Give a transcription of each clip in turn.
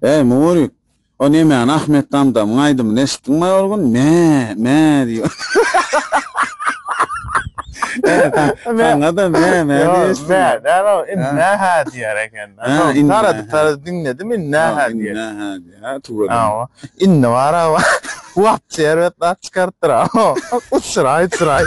Eý, Murik, o nemäni Ahmet Damdamyň aýdymyny eşitdiňmi ol gün? Mä, mä diýip. Saňa-da mä, mä diýişdi. Mä, däl o, indi nä-hä diýer eken. Taradyp, taradyp diňledim, indi nä-hä diýer. Indi nä-hä diýer, ha, tüweleme. Hawa, indi bar-a, wapçe erbet zat çykarypdyr-a. Uçraý, uçraý.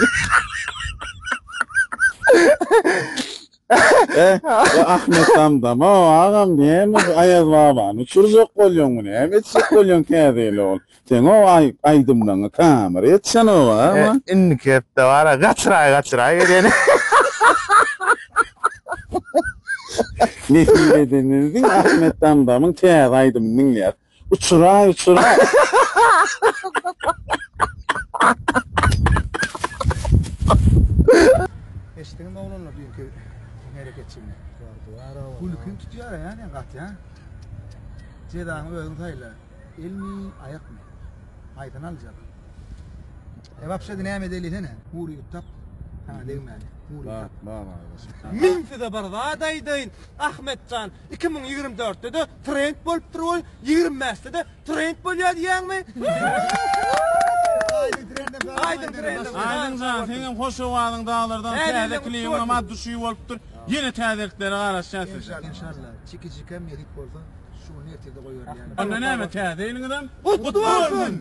E, bu Ahmet Damdama o agam näme bu Aýaz babany uçurjak bolýaňmy näme etjek bolýaň täze ýyla ol. Seň o aý aýdymlaňa kamera ýetişenok a. E, indiki hepde bar-a gaçyraý gaçyraý gelýän. Nesip edeniňiziň Ahmet Damdamyň täze aýdymyny diňleýäs. Uçuraý uçuraý. Eşitdiňmi oglanlar düýnki hereketçigini? Gülkiň tutýar ýa sen gaty ha? Jezaňy özüň saýla. Elmi, aýakmy? Haýsyny aljak? E wapşe näme edeli sene? Mury tap. Saňa degmäli. Mury tap. Men size bir zat aýdaýyn, Ahmetjan, 2024-de-de trend bolupdyr ol, 25-de-de trend bolýar diýýäňmi? Aýdyň trendem. Aýdyň jan, seňem hoş owazyň daglardan täze klibiňem at duşy bolupdyr. Ýene täzeliklere garaşýas sizden. Inşallah. Çikijikem nesip bolsa şu gün ertirde goýberýän. Onda näme täze ýylyňyzam Gutly bolsun!